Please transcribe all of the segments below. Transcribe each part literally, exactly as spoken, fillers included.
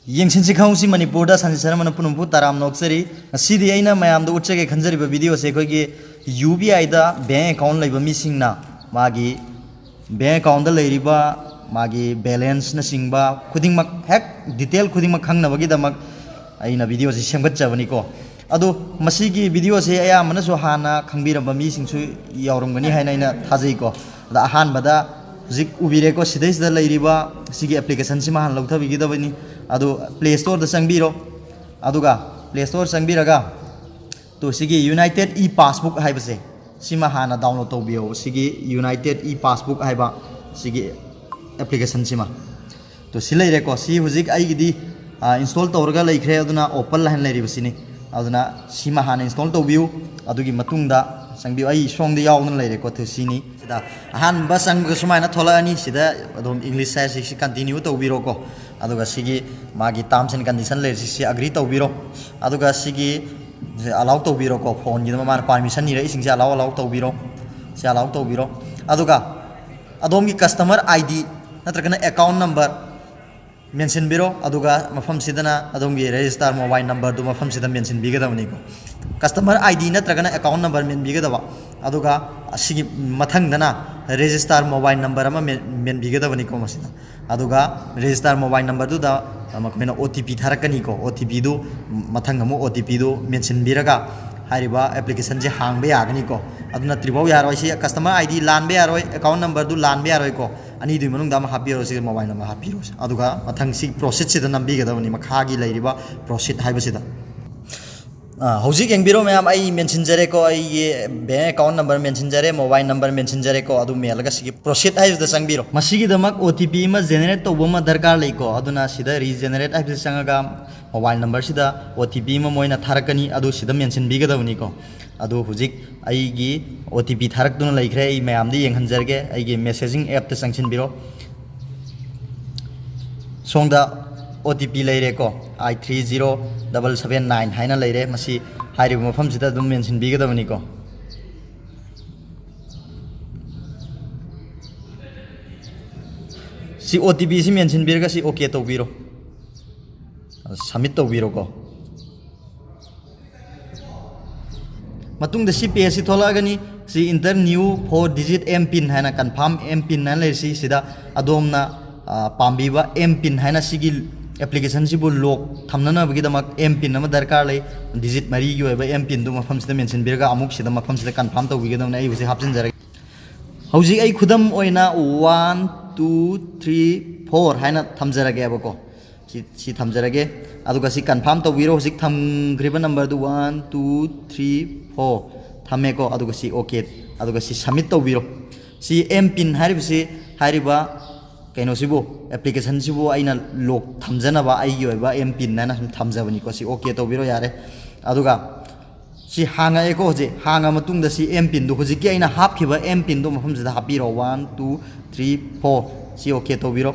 ꯌꯦꯡꯁꯤꯟꯁꯤ ꯈꯪꯍꯧꯁꯤ ꯃꯅꯤꯄꯨꯔꯗ ꯁꯟꯖꯤꯠ ꯁꯅꯥꯃꯅ ꯄꯨꯝꯅꯃꯛꯄꯨ ꯇꯔꯥꯝꯅ ꯑꯣꯛꯆꯔꯤ꯫ ꯉꯁꯤꯗꯤ ꯑꯩꯅ ꯃꯌꯥꯝꯗ ꯎꯠꯆꯒꯦ ꯈꯟꯖꯔꯤꯕ video ꯁꯦ ꯑꯩꯈꯣꯏꯒꯤ U P I the bank account ꯂꯩꯕ ꯃꯤꯁꯤꯡꯅ ꯃꯥꯒꯤ bank account ꯗ ꯂꯩꯔꯤꯕ ꯃꯥꯒꯤ balance ꯅꯆꯤꯡꯕ ꯈꯨꯗꯤꯡꯃꯛ ꯍꯦꯛ detail ꯈꯨꯗꯤꯡꯃꯛ ꯈꯪꯅꯕꯒꯤꯗꯃꯛ ꯑꯩꯅ video ꯁꯤ ꯁꯦꯝꯒꯠꯆꯕꯅꯤꯀꯣ꯫ ꯑꯗꯣ ꯃꯁꯤꯒꯤ video ꯁꯦ ꯑꯌꯥꯝꯕꯅꯁꯨ ꯍꯥꯟꯅ ꯈꯪꯕꯤꯔꯝꯕ ꯃꯤꯁꯤꯡꯁꯨ ꯌꯥꯎꯔꯝꯒꯅꯤ ꯍꯥꯏꯅ ꯑꯩꯅ ꯊꯥꯖꯩꯀꯣ꯫ ꯑꯗ ꯑꯍꯥꯟꯕꯗ ꯍꯧꯖꯤꯛ ꯎꯕꯤꯔꯦꯀꯣ, ꯁꯤꯗꯩꯁꯤꯗ ꯂꯩꯔꯤꯕ ꯁꯤꯒꯤ application ꯁꯤꯃ ꯍꯥꯟꯅ ꯂꯧꯊꯕꯤꯒꯗꯕꯅꯤ꯫ ꯑꯗꯨ Play Store ꯗ ꯆꯪꯕꯤꯔꯣ꯫ ꯑꯗꯨꯒ Play Store ꯆꯪꯕꯤꯔꯒ ꯇꯣ ꯁꯤꯒꯤ United E Passbook ꯍꯥꯏꯕꯁꯦ ꯁꯤꯃ ꯍꯥꯟꯅ download ꯇꯧꯕꯤꯌꯣ꯫ ꯁꯤꯒꯤ United E Passbook ꯍꯥꯏꯕ ꯁꯤꯒꯤ application ꯁꯤꯃ꯫ ꯇꯣ ꯁꯤ ꯂꯩꯔꯦꯀꯣ꯫ ꯁꯤ ꯍꯧꯖꯤꯛ ꯑꯩꯒꯤꯗꯤ, ꯑ, install ꯇꯧꯔꯒ ꯂꯩꯈ꯭ꯔꯦ, ꯑꯗꯨꯅ open ꯍꯥꯏꯅ ꯂꯩꯔꯤꯕꯁꯤꯅꯤ꯫ ꯑꯗꯨꯅ ꯁꯤꯃ ꯍꯥꯟꯅ install ꯇꯧꯕꯤꯌꯨ꯫ ꯑꯗꯨꯒꯤ ꯃꯇꯨꯡꯗ ꯆꯪꯕꯤꯌꯨ꯫ ꯑꯩ ꯁꯣꯝꯗ ꯌꯥꯎꯗꯅ ꯂꯩꯔꯦꯀꯣ꯫ ꯇꯣ ꯁꯤꯅꯤ꯫ ꯁꯤꯗ ꯑꯍꯥꯟꯕ ꯆꯪꯕꯒ ꯁꯨꯃꯥꯏꯅ ꯊꯣꯛꯂꯛꯑꯅꯤ꯫ ꯁꯤꯗ ꯑꯗꯨꯝ English ꯍꯥꯏꯔꯁꯤ, ꯁꯤ continue ꯇꯧꯕꯤꯔꯣꯀꯣ꯫ ꯑꯗꯨꯒ ꯁꯤꯒꯤ ꯃꯥꯒꯤ terms and condition ꯂꯩꯔꯤꯁꯤ, ꯁꯤ agree ꯇꯧꯕꯤꯔꯣ꯫ ꯑꯗꯨꯒ ꯁꯤꯒꯤ allow ꯇꯧꯕꯤꯔꯣꯀꯣ꯫ Phone ꯒꯤꯗ ꯃꯥꯅ permission ꯅꯤꯔꯛꯏꯁꯤꯡꯁꯦ allow, allow ꯇꯧꯕꯤꯔꯣ꯫ ꯁꯤ allow ꯇꯧꯕꯤꯔꯣ꯫ ꯑꯗꯨꯒ ꯑꯗꯣꯝꯒꯤ customer I D ꯅꯠꯇ꯭ꯔꯒꯅ account number mention ꯕꯤꯔꯣ꯫ ꯑꯗꯨꯒ ꯃꯐꯝꯁꯤꯗꯅ ꯑꯗꯣꯝꯒꯤ register mobile number ꯗꯨ ꯃꯐꯝꯁꯤꯗ mention ꯕꯤꯒꯗꯕꯅꯤꯀꯣ꯫ Customer I D ꯅꯠꯇ꯭ꯔꯒꯅ account number ꯃꯦꯟꯕꯤꯒꯗꯕ꯫ ꯑꯗꯨꯒ ꯑꯁꯤꯒꯤ ꯃꯊꯪꯗꯅ register mobile number ꯑꯃ ꯃꯦꯟ-, ꯃꯦꯟꯕꯤꯒꯗꯕꯅꯤꯀꯣ ꯃꯁꯤꯗ꯫ ꯑꯗꯨꯒ register mobile number ꯗꯨꯗ ꯃꯈꯣꯏꯅ O T P ꯊꯥꯔꯛꯀꯅꯤꯀꯣ꯫ O T P ꯗꯨ ꯃꯊꯪ ꯑꯃꯨꯛ O T P ꯗꯨ mention ꯕꯤꯔꯒ ꯍꯥꯏꯔꯤꯕ application ꯁꯦ ꯍꯥꯡꯕ ꯌꯥꯒꯅꯤꯀꯣ꯫ ꯑꯗꯨ ꯅꯠꯇ꯭ꯔꯤꯐꯥꯎ ꯌꯥꯔꯣꯏ꯫ ꯁꯤ customer I D ꯂꯥꯟꯕ ꯌꯥꯔꯣꯏ, account number ꯗꯨ ꯂꯥꯟꯕ ꯌꯥꯔꯣꯏꯀꯣ꯫ ꯑꯅꯤꯗꯨꯒꯤ ꯃꯅꯨꯡꯗ ꯑꯃ ꯍꯥꯞꯄꯤꯔꯣ, ꯁꯤꯒꯤ mobile number ꯍꯥꯞꯄꯤꯔꯣ꯫ ꯑꯗꯨꯒ ꯃꯊꯪ ꯁꯤ proceed ꯁꯤꯗ ꯅꯝꯕꯤꯒꯗꯕꯅꯤ, ꯃꯈꯥꯒꯤ ꯂꯩꯔꯤꯕ proceed ꯍꯥꯏꯕꯁꯤꯗ꯫ ꯑ, ꯍꯧꯖꯤꯛ ꯌꯦꯡꯕꯤꯔꯣ ꯃꯌꯥꯝ, ꯑꯩ mention ꯖꯔꯦꯀꯣ, ꯑꯩꯒꯤ bank account number mention ꯖꯔꯦ, mobile number mention ꯖꯔꯦꯀꯣ, ꯑꯗꯨ ꯃꯦꯜꯂꯒ ꯁꯤꯒꯤ proceed ꯍꯥꯏꯕꯁꯤꯗ ꯆꯪꯕꯤꯔꯣ꯫ ꯃꯁꯤꯒꯤꯗꯃꯛ O T P ꯑꯃ generate ꯇꯧꯕ ꯑꯃ ꯗꯔꯀꯥꯔ ꯂꯩꯀꯣ, ꯑꯗꯨꯅ ꯁꯤꯗ regenerate ꯍꯥꯏꯕꯁꯤ ꯆꯪꯉꯒ mobile number ꯁꯤꯗ O T P ꯑꯃ ꯃꯣꯏꯅ ꯊꯥꯔꯛꯀꯅꯤ, ꯑꯗꯨ ꯁꯤꯗ mention ꯕꯤꯒꯗꯕꯅꯤꯀꯣ꯫ ꯑꯗꯨ ꯍꯧꯖꯤꯛ ꯑꯩꯒꯤ O T P ꯊꯥꯔꯛꯇꯨꯅ ꯂꯩꯈ꯭ꯔꯦ꯫ ꯑꯩ ꯃꯌꯥꯝꯗ ꯌꯦꯡꯍꯟꯖꯔꯒꯦ꯫ ꯑꯩꯒꯤ messaging app ꯇ ꯆꯪꯁꯤꯟꯕꯤꯔꯣ꯫ ꯁꯣꯝꯗ O T P ꯂꯩꯔꯦꯀꯣ, eight three zero double seven nine ꯍꯥꯏꯅ ꯂꯩꯔꯦ꯫ ꯃꯁꯤ ꯍꯥꯏꯔꯤꯕ ꯃꯐꯝꯁꯤꯗ ꯑꯗꯨꯝ mention ꯕꯤꯒꯗꯕꯅꯤꯀꯣ꯫ ꯁꯤ O T P ꯁꯤ mention ꯕꯤꯔꯒ ꯁꯤ OK ꯇꯧꯕꯤꯔꯣ꯫ ꯁꯕꯃꯤꯠ ꯇꯧꯕꯤꯔꯣꯀꯣ꯫ ꯃꯇꯨꯡꯗ ꯁꯤ ꯄꯦꯖꯁꯤ ꯊꯣꯛꯂꯛꯑꯒꯅꯤ꯫ ꯁꯤ "Enter new four digit M pin" ꯍꯥꯏꯅ, "Confirm M pin" ꯍꯥꯏꯅ ꯂꯩꯔꯤꯁꯤ꯫ ꯁꯤꯗ ꯑꯗꯣꯝꯅ, ꯑ, ꯄꯥꯝꯕꯤꯕ M pin ꯍꯥꯏꯅ, ꯁꯤꯒꯤ ꯑꯦꯄ꯭ꯂꯤꯀꯦꯁꯟꯁꯤꯕꯨ ꯂꯣꯛ ꯊꯝꯅꯅꯕꯒꯤꯗꯃꯛ M pin ꯑꯃ ꯗꯔꯀꯥꯔ ꯂꯩ꯫ ꯗꯤꯖꯤꯠ ꯃꯔꯤꯒꯤ ꯑꯣꯏꯕ M pinꯗꯨ ꯃꯐꯝꯁꯤꯗ ꯃꯦꯟꯁꯤꯟꯕꯤꯔꯒ ꯑꯃꯨꯛ ꯁꯤꯗ ꯃꯐꯝꯁꯤꯗ ꯀꯟꯐꯥꯔꯝ ꯇꯧꯕꯤꯒꯗꯕꯅꯤ꯫ ꯑꯩ ꯍꯧꯖꯤꯛ ꯍꯥꯞꯆꯤꯟꯖꯔꯒꯦ꯫ ꯍꯧꯖꯤꯛ ꯑꯩ ꯈꯨꯗꯝ ꯑꯣꯏꯅ "One two three four" ꯍꯥꯏꯅ ꯊꯝꯖꯔꯒꯦꯕꯀꯣ꯫ ꯁꯤ, ꯁꯤ ꯊꯝꯖꯔꯒꯦ꯫ ꯑꯗꯨꯒ ꯁꯤ ꯀꯟꯐꯥꯔꯝ ꯇꯧꯕꯤꯔꯣ꯫ ꯍꯧꯖꯤꯛ ꯊꯝꯈ꯭ꯔꯤꯕ ꯅꯝꯕꯔꯗꯨ "One two three four" ꯊꯝꯃꯦꯀꯣ꯫ ꯑꯗꯨꯒ ꯁꯤ "OK", ꯑꯗꯨꯒ ꯁꯤ ꯁꯕꯃꯤꯠ ꯇꯧꯕꯤꯔꯣ꯫ ꯁꯤ M pin ꯍꯥꯏꯔꯤꯕꯁꯤ, ꯍꯥꯏꯔꯤꯕ ꯀꯩꯅꯣꯁꯤꯕꯨ, ꯑꯦꯄ꯭ꯂꯤꯀꯦꯁꯟꯁꯤꯕꯨ ꯑꯩꯅ ꯂꯣꯛ ꯊꯝꯖꯅꯕ ꯑꯩꯒꯤ ꯑꯣꯏꯕ M pin ꯍꯥꯏꯅ ꯁꯨꯝ ꯊꯝꯖꯕꯅꯤꯀꯣ꯫ ꯁꯤ "OK" ꯇꯧꯕꯤꯔꯣ, ꯌꯥꯔꯦ꯫ ꯑꯗꯨꯒ ꯁꯤ ꯍꯥꯡꯉꯛꯑꯦꯀꯣ꯫ ꯍꯧꯖꯤꯛ ꯍꯥꯡꯉ ꯃꯇꯨꯡꯗ ꯁꯤ M pinꯗꯨ, ꯍꯧꯖꯤꯛꯀꯤ ꯑꯩꯅ ꯍꯥꯞꯈꯤꯕ M pinꯗꯨ ꯃꯐꯝꯁꯤꯗ ꯍꯥꯞꯄꯤꯔꯣ꯫ "One two three four", ꯁꯤ "OK" ꯇꯧꯕꯤꯔꯣ꯫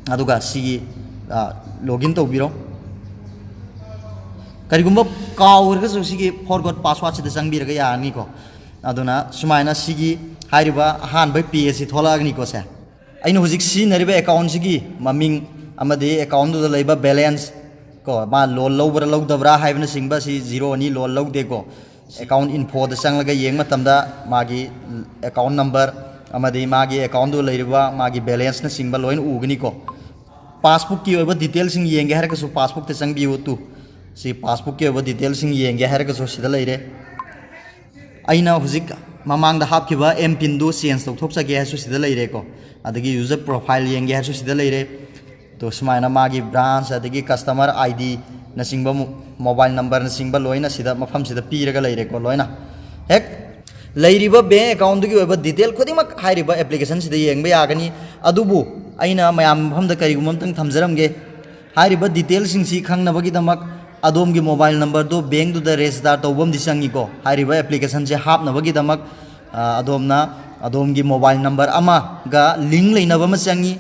ꯑꯗꯨꯒ ꯁꯤꯒꯤ, ꯑ, ꯂꯣꯒꯏꯟ ꯇꯧꯕꯤꯔꯣ꯫ ꯀꯔꯤꯒꯨꯝꯕ ꯀꯥꯎꯈ꯭ꯔꯒꯁꯨ ꯁꯤꯒꯤ "Forgot password"ꯁꯤꯗ ꯆꯪꯕꯤꯔꯒ ꯌꯥꯔꯅꯤꯀꯣ꯫ ꯑꯗꯨꯅ ꯁꯨꯃꯥꯏꯅ ꯁꯤꯒꯤ ꯍꯥꯏꯔꯤꯕ ꯑꯍꯥꯟꯕ ꯄꯦꯖꯁꯤ ꯊꯣꯛꯂꯛꯑꯒꯅꯤꯀꯣ꯫ ꯁꯦ, ꯑꯩꯅ ꯍꯧꯖꯤꯛ ꯁꯤꯖꯤꯟꯅꯔꯤꯕ ꯑꯦꯀꯥꯎꯟꯁꯤꯒꯤ ꯃꯃꯤꯡ ꯑꯃꯗꯤ ꯑꯦꯀꯥꯎꯟꯗꯨꯗ ꯂꯩꯕ ꯕꯦꯂꯦꯟꯁ ꯀꯣ, ꯃꯥ ꯂꯣꯟ ꯂꯧꯕ꯭ꯔꯥ ꯂꯧꯗꯕ꯭ꯔꯥ ꯍꯥꯏꯕꯅꯆꯤꯡꯕ, ꯁꯤ ꯖꯤꯔꯣꯅꯤ, ꯂꯣꯟ ꯂꯧꯗꯦꯀꯣ꯫ ꯑꯦꯀꯥꯎꯟ ꯏꯟꯐꯣꯗ ꯆꯪꯂꯒ ꯌꯦꯡꯕ ꯃꯇꯝꯗ ꯃꯥꯒꯤ ꯑꯦꯀꯥꯎꯟ ꯅꯝꯕꯔ ꯑꯃꯗꯤ ꯃꯥꯒꯤ ꯑꯦꯀꯥꯎꯟꯗꯨ ꯂꯩꯔꯤꯕ ꯃꯥꯒꯤ ꯕꯦꯂꯦꯟꯁꯅꯆꯤꯡꯕ ꯂꯣꯏꯅ ꯎꯒꯅꯤꯀꯣ꯫ ꯄꯥꯁꯕꯨꯛꯀꯤ ꯑꯣꯏꯕ ꯗꯤꯇꯦꯜꯁꯤꯡ ꯌꯦꯡꯒꯦ ꯍꯥꯏꯔꯒꯁꯨ ꯄꯥꯁꯕꯨꯛꯇ ꯆꯪꯕꯤꯌꯨ꯫ ꯇꯨ, ꯁꯤ ꯄꯥꯁꯕꯨꯛꯀꯤ ꯑꯣꯏꯕ ꯗꯤꯇꯦꯜꯁꯤꯡ ꯌꯦꯡꯒꯦ ꯍꯥꯏꯔꯒꯁꯨ ꯁꯤꯗ ꯂꯩꯔꯦ꯫ ꯑꯩꯅ ꯍꯧꯖꯤꯛ ꯃꯃꯥꯡꯗ ꯍꯥꯞꯈꯤꯕ M pinꯗꯨ ꯆꯦꯟꯖ ꯇꯧꯊꯣꯛꯆꯒꯦ ꯍꯥꯏꯔꯁꯨ ꯁꯤꯗ ꯂꯩꯔꯦꯀꯣ꯫ ꯑꯗꯒꯤ ꯌꯨꯖꯔ ꯄ꯭ꯔꯣꯐꯥꯏꯜ ꯌꯦꯡꯒꯦ ꯍꯥꯏꯔꯁꯨ ꯁꯤꯗ ꯂꯩꯔꯦ꯫ ꯑꯗꯣ ꯁꯨꯃꯥꯏꯅ ꯃꯥꯒꯤ ꯕ꯭ꯔꯥꯟꯁ ꯑꯗꯒꯤ ꯀꯁꯇꯃꯔ ID ꯅꯆꯤꯡꯕ, ꯃꯣ-, ꯃꯣꯕꯥꯏꯜ ꯅꯝꯕꯔꯅꯆꯤꯡꯕ ꯂꯣꯏꯅ ꯁꯤꯗ ꯃꯐꯝꯁꯤꯗ ꯄꯤꯔꯒ ꯂꯩꯔꯦꯀꯣ꯫ ꯂꯣꯏꯅ ꯍꯦꯛ ꯂꯩꯔꯤꯕ ꯕꯦꯡ ꯑꯦꯀꯥꯎꯟꯗꯨꯒꯤ ꯑꯣꯏꯕ ꯗꯤꯇꯦꯜ ꯈꯨꯗꯤꯡꯃꯛ ꯍꯥꯏꯔꯤꯕ ꯑꯦꯄ꯭ꯂꯤꯀꯦꯁꯟꯁꯤꯗ ꯌꯦꯡꯕ ꯌꯥꯒꯅꯤ꯫ ꯑꯗꯨꯕꯨ ꯑꯩꯅ ꯃꯌꯥꯝ ꯃꯐꯝꯗ ꯀꯔꯤꯒꯨꯝꯕ ꯑꯝꯇꯪ ꯊꯝꯖꯔꯝꯒꯦ꯫ ꯍꯥꯏꯔꯤꯕ ꯗꯤꯇꯦꯜꯁꯤꯡꯁꯤ ꯈꯪꯅꯕꯒꯤꯗꯃꯛ ꯑꯗꯣꯝꯒꯤ ꯃꯣꯕꯥꯏꯜ ꯅꯝꯕꯔꯗꯨ ꯕꯦꯡꯗꯨꯗ ꯔꯦꯖꯤꯁꯇꯥꯔ ꯇꯧꯕ ꯑꯃꯗꯤ ꯆꯪꯉꯤꯀꯣ꯫ ꯍꯥꯏꯔꯤꯕ ꯑꯦꯄ꯭ꯂꯤꯀꯦꯁꯟꯁꯦ ꯍꯥꯞꯅꯕꯒꯤꯗꯃꯛ, ꯑ, ꯑꯗꯣꯝꯅ ꯑꯗꯣꯝꯒꯤ ꯃꯣꯕꯥꯏꯜ ꯅꯝꯕꯔ ꯑꯃꯒ ꯂꯤꯡ ꯂꯩꯅꯕ ꯑꯃ ꯆꯪꯉꯤ꯫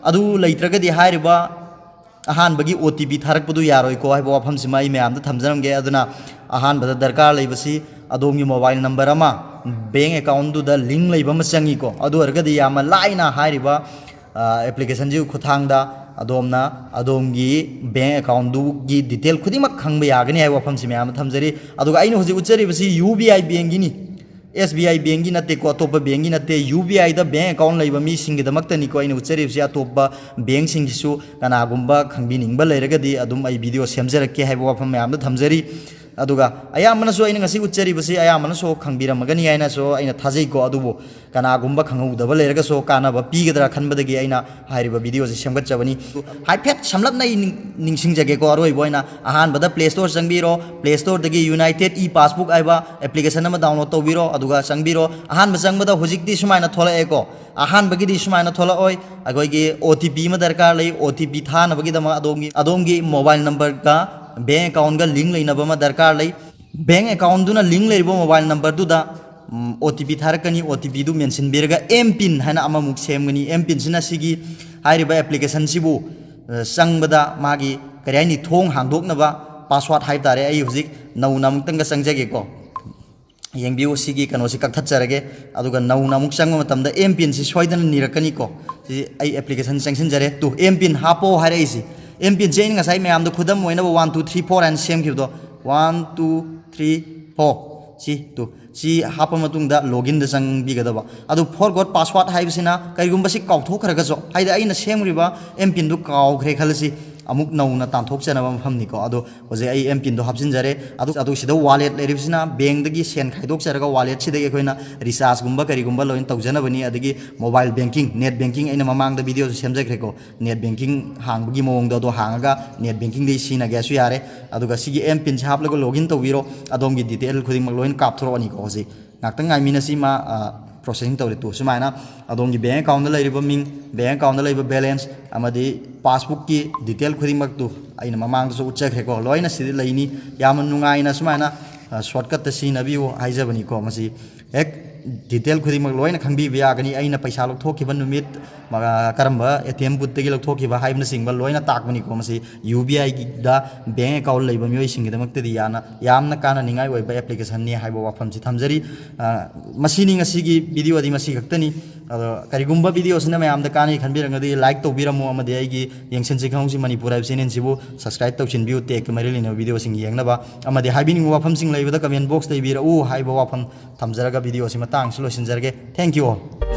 ꯑꯗꯨ ꯂꯩꯇ꯭ꯔꯒꯗꯤ ꯍꯥꯏꯔꯤꯕ ꯑꯍꯥꯟꯕꯒꯤ OTP ꯊꯥꯔꯛꯄꯗꯨ ꯌꯥꯔꯣꯏꯀꯣ ꯍꯥꯏꯕ ꯋꯥꯐꯝꯁꯤꯃ ꯑꯩ ꯃꯌꯥꯝꯗ ꯊꯝꯖꯔꯝꯒꯦ꯫ ꯑꯗꯨꯅ ꯑꯍꯥꯟꯕꯗ ꯗꯔꯀꯥꯔ ꯂꯩꯕꯁꯤ ꯑꯗꯣꯝꯒꯤ ꯃꯣꯕꯥꯏꯜ ꯅꯝꯕꯔ ꯑꯃ ꯕꯦꯡ ꯑꯦꯀꯥꯎꯟꯗꯨꯗ ꯂꯤꯡ ꯂꯩꯕ ꯑꯃ ꯆꯪꯉꯤꯀꯣ꯫ ꯑꯗꯨ ꯑꯣꯏꯔꯒꯗꯤ ꯌꯥꯝꯅ ꯂꯥꯏꯅ ꯍꯥꯏꯔꯤꯕ, ꯑ, ꯑꯦꯄ꯭ꯂꯤꯀꯦꯁꯟꯁꯤꯒꯤ ꯈꯨꯠꯊꯥꯡꯗ ꯑꯗꯣꯝꯅ ꯑꯗꯣꯝꯒꯤ ꯕꯦꯡ ꯑꯦꯀꯥꯎꯟꯗꯨꯒꯤ ꯗꯤꯇꯦꯜ ꯈꯨꯗꯤꯡꯃꯛ ꯈꯪꯕ ꯌꯥꯒꯅꯤ ꯍꯥꯏꯕ ꯋꯥꯐꯝꯁꯤ ꯃꯌꯥꯝ ꯑꯃ ꯊꯝꯖꯔꯤ꯫ ꯑꯗꯨꯒ ꯑꯩꯅ ꯍꯧꯖꯤꯛ ꯎꯠꯆꯔꯤꯕꯁꯤ ꯌꯨ ꯕꯤ ꯑꯥꯏ ꯕꯦꯡꯒꯤꯅꯤ꯫ ꯑꯦꯁ ꯕꯤ ꯑꯥꯏ ꯕꯦꯡꯒꯤ ꯅꯠꯇꯦꯀꯣ, ꯑꯇꯣꯞꯄ ꯕꯦꯡꯒꯤ ꯅꯠꯇꯦ, ꯌꯨ ꯕꯤ ꯑꯥꯏꯗ ꯕꯦꯡ ꯑꯦꯀꯥꯎꯟ ꯂꯩꯕ ꯃꯤꯁꯤꯡꯒꯤꯗꯃꯛꯇꯅꯤꯀꯣ ꯑꯩꯅ ꯎꯠꯆꯔꯤꯕꯁꯤ꯫ ꯑꯇꯣꯞꯄ ꯕꯦꯡꯁꯤꯡꯒꯤꯁꯨ ꯀꯅꯥꯒꯨꯝꯕ ꯈꯪꯕꯤꯅꯤꯡꯕ ꯂꯩꯔꯒꯗꯤ ꯑꯗꯨꯝ ꯑꯩ ꯚꯤꯗꯤꯑꯣ ꯁꯦꯝꯖꯔꯛꯀꯦ ꯍꯥꯏꯕ ꯋꯥꯐꯝ ꯃꯌꯥꯝꯗ ꯊꯝꯖꯔꯤ꯫ ꯑꯗꯨꯒ ꯑꯌꯥꯝꯕꯅꯁꯨ ꯑꯩꯅ ꯉꯁꯤ ꯎꯠꯆꯔꯤꯕꯁꯤ ꯑꯌꯥꯝꯕꯅꯁꯨ ꯈꯪꯕꯤꯔꯝꯃꯒꯅꯤ ꯍꯥꯏꯅꯁꯨ ꯑꯩꯅ ꯊꯥꯖꯩꯀꯣ꯫ ꯑꯗꯨꯕꯨ ꯀꯅꯥꯒꯨꯝꯕ ꯈꯪꯍꯧꯗꯕ ꯂꯩꯔꯒꯁꯨ ꯀꯥꯟꯅꯕ ꯄꯤꯒꯗ꯭ꯔꯥ ꯈꯟꯕꯗꯒꯤ ꯑꯩꯅ ꯍꯥꯏꯔꯤꯕ ꯚꯤꯗꯤꯑꯣꯁꯤ ꯁꯦꯝꯒꯠꯆꯕꯅꯤ꯫ ꯍꯥꯏꯐꯦꯠ ꯁꯝꯂꯞꯅ ꯑꯩ ꯅꯤꯡ-, ꯅꯤꯡꯁꯤꯡꯖꯒꯦꯀꯣ꯫ ꯑꯔꯣꯏꯕ ꯑꯣꯏꯅ ꯑꯍꯥꯟꯕꯗ play store ꯆꯪꯕꯤꯔꯣ꯫ Play ꯁ꯭ꯇꯣꯔꯗꯒꯤ united E passbook ꯍꯥꯏꯕ ꯑꯦꯄ꯭ꯂꯤꯀꯦꯁꯟ ꯑꯃ ꯗꯥꯎꯟꯂꯣꯗ ꯇꯧꯕꯤꯔꯣ꯫ ꯑꯗꯨꯒ ꯆꯪꯕꯤꯔꯣ꯫ ꯑꯍꯥꯟꯕ ꯆꯪꯕꯗ ꯍꯧꯖꯤꯛꯇꯤ ꯁꯨꯃꯥꯏꯅ ꯊꯣꯛꯂꯛꯑꯦꯀꯣ꯫ ꯑꯍꯥꯟꯕꯒꯤꯗꯤ ꯁꯨꯃꯥꯏꯅ ꯊꯣꯛꯂꯛꯑꯣꯏ꯫ ꯑꯩꯈꯣꯏꯒꯤ ꯑꯣ ꯇꯤ ꯄꯤ ꯑꯃ ꯗꯔꯀꯥꯔ ꯂꯩ꯫ ꯑꯣ ꯇꯤ ꯄꯤ ꯊꯥꯅꯕꯒꯤꯗꯃꯛ ꯑꯗꯣꯝꯒꯤ, ꯑꯗꯣꯝꯒꯤ ꯃꯣꯕꯥꯏꯜ ꯅꯝꯕꯔꯒ ꯕꯦꯡ ꯑꯦꯀꯥꯎꯟꯒ ꯂꯤꯡ ꯂꯩꯅꯕ ꯑꯃ ꯗꯔꯀꯥꯔ ꯂꯩ꯫ ꯕꯦꯡ ꯑꯦꯀꯥꯎꯟꯗꯨꯅ ꯂꯤꯡ ꯂꯩꯔꯤꯕ ꯃꯣꯕꯥꯏꯜ ꯅꯝꯕꯔꯗꯨꯗ, ꯎꯝ, ꯑꯣ ꯇꯤ ꯄꯤ ꯊꯥꯔꯛꯀꯅꯤ꯫ ꯑꯣ ꯇꯤ ꯄꯤꯗꯨ ꯃꯦꯟꯁꯤꯟꯕꯤꯔꯒ ꯑꯦꯝ ꯄꯤꯟ ꯍꯥꯏꯅ ꯑꯃꯃꯨꯛ ꯁꯦꯝꯒꯅꯤ꯫ ꯑꯦꯝ ꯄꯤꯟꯁꯤꯅ ꯁꯤꯒꯤ ꯍꯥꯏꯔꯤꯕ ꯑꯦꯄ꯭ꯂꯤꯀꯦꯁꯟꯁꯤꯕꯨ, ꯑ, ꯆꯪꯕꯗ ꯃꯥꯒꯤ, ꯀꯔꯤ ꯍꯥꯏꯅꯤ, ꯊꯣꯡ ꯍꯥꯡꯗꯣꯛꯅꯕ ꯄꯥꯁꯋꯥꯔꯗ ꯍꯥꯏꯕ ꯇꯥꯔꯦ꯫ ꯑꯩ ꯍꯧꯖꯤꯛ ꯅꯧꯅ ꯑꯃꯨꯛꯇꯪꯒ ꯆꯪꯖꯒꯦꯀꯣ꯫ ꯌꯦꯡꯕꯤꯌꯨ, ꯁꯤꯒꯤ ꯀꯩꯅꯣꯁꯤ ꯀꯛꯊꯠꯆꯔꯒꯦ꯫ ꯑꯗꯨꯒ ꯅꯧꯅ ꯑꯃꯨꯛ ꯆꯪꯕ ꯃꯇꯝꯗ ꯑꯦꯝ ꯄꯤꯟꯁꯤ ꯁꯣꯏꯗꯅ ꯅꯤꯔꯛꯀꯅꯤꯀꯣ꯫ ꯁꯤ ꯑꯩ ꯑꯦꯄ꯭ꯂꯤꯀꯦꯁꯟ ꯆꯪꯁꯤꯟꯖꯔꯦ꯫ ꯇꯨ, ꯑꯦꯝ ꯄꯤꯟ ꯍꯥꯞꯄꯣ ꯍꯥꯏꯔꯛꯏꯁꯤ꯫ ꯑꯦꯝ ꯄꯤꯟꯁꯦ ꯑꯩꯅ ꯉꯁꯥꯏ ꯃꯌꯥꯝꯗ ꯈꯨꯗꯝ ꯑꯣꯏꯅꯕ ꯋꯥꯟ ꯇꯨ ꯊ꯭ꯔꯤ ꯐꯣꯔ ꯍꯥꯏꯅ ꯁꯦꯝꯈꯤꯕꯗꯣ, ꯋꯥꯟ ꯇꯨ ꯊ꯭ꯔꯤ ꯐꯣꯔ, ꯁꯤ ꯇꯨ, ꯁꯤ ꯍꯥꯞꯄ ꯃꯇꯨꯡꯗ ꯂꯣꯒꯏꯟꯗ ꯆꯪꯕꯤꯒꯗꯕ꯫ ꯑꯗꯨ ꯐꯣꯔꯒꯣꯠ ꯄꯥꯁꯋꯥꯔꯗ ꯍꯥꯏꯕꯁꯤꯅ ꯀꯔꯤꯒꯨꯝꯕ ꯁꯤ ꯀꯥꯎꯊꯣꯛꯈ꯭ꯔꯒꯁꯨ, ꯍꯥꯏꯗꯤ ꯑꯩꯅ ꯁꯦꯝꯈ꯭ꯔꯤꯕ ꯑꯦꯝ ꯄꯤꯟꯗꯨ ꯀꯥꯎꯈ꯭ꯔꯦ ꯈꯜꯂꯁꯤ, ꯑꯃꯨꯛ ꯅꯧꯅ ꯇꯥꯟꯊꯣꯛꯆꯅꯕ ꯃꯐꯝꯅꯤꯀꯣ꯫ ꯑꯗꯣ ꯍꯧꯖꯤꯛ ꯑꯩ ꯑꯦꯝ ꯄꯤꯟꯗꯣ ꯍꯥꯞꯆꯤꯟꯖꯔꯦ꯫ ꯑꯗꯨ, ꯑꯗꯨ ꯁꯤꯗ ꯋꯥꯂꯦꯠ ꯂꯩꯔꯤꯕꯁꯤꯅ ꯕꯦꯡꯗꯒꯤ ꯁꯦꯟ ꯈꯥꯏꯗꯣꯛꯆꯔꯒ ꯋꯥꯂꯦꯠꯁꯤꯗꯒꯤ ꯑꯩꯈꯣꯏꯅ ꯔꯤꯆꯥꯔꯖꯀꯨꯝꯕ ꯀꯔꯤꯒꯨꯝꯕ ꯂꯣꯏꯅ ꯇꯧꯖꯅꯕꯅꯤ꯫ ꯑꯗꯒꯤ ꯃꯣꯕꯥꯏꯜ ꯕꯦꯡꯀꯤꯡ, ꯅꯦꯠ ꯕꯦꯡꯀꯤꯡ ꯑꯩꯅ ꯃꯃꯥꯡꯗ ꯚꯤꯗꯤꯑꯣꯁꯨ ꯁꯦꯝꯖꯈ꯭ꯔꯦꯀꯣ꯫ ꯅꯦꯠ ꯕꯦꯡꯀꯤꯡ ꯍꯥꯡꯕꯒꯤ ꯃꯑꯣꯡꯗꯣ ꯑꯗꯣ ꯍꯥꯡꯉꯒ ꯅꯦꯠ ꯕꯦꯡꯀꯤꯡꯗꯒꯤ ꯁꯤꯖꯤꯟꯅꯒꯦꯁꯨ ꯌꯥꯔꯦ꯫ ꯑꯗꯨꯒ ꯁꯤꯒꯤ ꯑꯦꯝ ꯄꯤꯟꯁꯦ ꯍꯥꯞꯂꯒ ꯂꯣꯒꯏꯟ ꯇꯧꯕꯤꯔꯣ꯫ ꯑꯗꯣꯝꯒꯤ ꯗꯤꯇꯦꯜ ꯈꯨꯗꯤꯡꯃꯛ ꯂꯣꯏꯅ ꯀꯥꯞꯊꯣꯔꯛꯑꯅꯤꯀꯣ꯫ ꯍꯧꯖꯤꯛ ꯉꯥꯛꯇꯪ ꯉꯥꯏꯃꯤꯟꯅꯁꯤ, ꯃꯥ, ꯑ, ꯄ꯭ꯔꯣꯁꯦꯁꯤꯡ ꯇꯧꯔꯤ꯫ ꯇꯨ, ꯁꯨꯃꯥꯏꯅ ꯑꯗꯣꯝꯒꯤ ꯕꯦꯡ ꯑꯦꯀꯥꯎꯟꯗ ꯂꯩꯔꯤꯕ ꯃꯤꯡ, ꯕꯦꯡ ꯑꯦꯀꯥꯎꯟꯗ ꯂꯩꯕ ꯕꯦꯂꯦꯟꯁ, ꯑꯃꯗꯤ ꯄꯥꯁꯕꯨꯛꯀꯤ ꯗꯤꯇꯦꯜ ꯈꯨꯗꯤꯡꯃꯛꯇꯨ ꯑꯩꯅ ꯃꯃꯥꯡꯗꯁꯨ ꯎꯠꯆꯈ꯭ꯔꯦꯀꯣ, ꯂꯣꯏꯅ ꯁꯤꯗ ꯂꯩꯅꯤ꯫ ꯌꯥꯝꯅ ꯅꯨꯡꯉꯥꯏꯅ ꯁꯨꯃꯥꯏꯅ, ꯑ, ꯁꯣꯔꯠꯀꯠꯇ ꯁꯤꯖꯤꯟꯅꯕꯤꯌꯨ ꯍꯥꯏꯖꯕꯅꯤꯀꯣ꯫ ꯃꯁꯤ ꯍꯦꯛ ꯗꯤꯇꯦꯜ ꯈꯨꯗꯤꯡꯃꯛ ꯂꯣꯏꯅ ꯈꯪꯕꯤꯕ ꯌꯥꯒꯅꯤ꯫ ꯑꯩꯅ ꯄꯩꯁꯥ ꯂꯧꯊꯣꯛꯈꯤꯕ ꯅꯨꯃꯤꯠ, ꯃ-, ꯀꯔꯝꯕ ꯑꯦ ꯇꯤ ꯑꯦꯝ ꯕꯨꯠꯇꯒꯤ ꯂꯧꯊꯣꯛꯈꯤꯕ ꯍꯥꯏꯕꯅꯆꯤꯡꯕ ꯂꯣꯏꯅ ꯇꯥꯛꯄꯅꯤꯀꯣ꯫ ꯃꯁꯤ ꯌꯨ ꯕꯤ ꯑꯥꯏꯒꯤꯗ ꯕꯦꯡ ꯑꯦꯀꯥꯎꯟ ꯂꯩꯕ ꯃꯤꯑꯣꯏꯁꯤꯡꯒꯤꯗꯃꯛꯇꯗꯤ ꯌꯥꯝꯅ, ꯌꯥꯝꯅ ꯀꯥꯟꯅꯅꯤꯡꯉꯥꯏ ꯑꯣꯏꯕ ꯑꯦꯄ꯭ꯂꯤꯀꯦꯁꯟꯅꯤ ꯍꯥꯏꯕ ꯋꯥꯐꯝꯁꯤ ꯊꯝꯖꯔꯤ꯫ ꯑ, ꯃꯁꯤꯅꯤ ꯉꯁꯤꯒꯤ ꯚꯤꯗꯤꯑꯣꯗꯤ ꯃꯁꯤ ꯈꯛꯇꯅꯤ꯫ ꯑꯗꯣ ꯀꯔꯤꯒꯨꯝꯕ ꯚꯤꯗꯤꯑꯣꯁꯤꯅ ꯃꯌꯥꯝꯗ ꯀꯥꯟꯅꯩ ꯈꯟꯕꯤꯔꯒꯗꯤ ꯂꯥꯏꯛ ꯇꯧꯕꯤꯔꯝꯃꯨ, ꯑꯃꯗꯤ ꯑꯩꯒꯤ ꯌꯦꯡꯁꯤꯟꯁꯤ ꯈꯪꯍꯧꯁꯤ ꯃꯅꯤꯄꯨꯔ ꯍꯥꯏꯕ ꯆꯦꯅꯦꯜꯁꯤꯕꯨ ꯁꯕꯁꯀ꯭ꯔꯥꯏꯕ ꯇꯧꯁꯤꯟꯕꯤꯌꯨ, ꯇꯦꯛꯀ ꯃꯔꯤ ꯂꯩꯅꯕ ꯚꯤꯗꯤꯑꯣꯁꯤꯡ ꯌꯦꯡꯅꯕ꯫ ꯑꯃꯗꯤ ꯍꯥꯏꯕꯤꯅꯤꯡꯕ ꯋꯥꯐꯝꯁꯤꯡ ꯂꯩꯕꯗ ꯀꯃꯦꯟ ꯕꯣꯛꯁꯇ ꯏꯕꯤꯔꯛꯎ ꯍꯥꯏꯕ ꯋꯥꯐꯝ ꯊꯝꯖꯔꯒ ꯚꯤꯗꯤꯑꯣꯁꯤ ꯃꯇꯥꯡꯁꯤ ꯂꯣꯏꯁꯤꯟꯖꯔꯒꯦ꯫ Thank you all.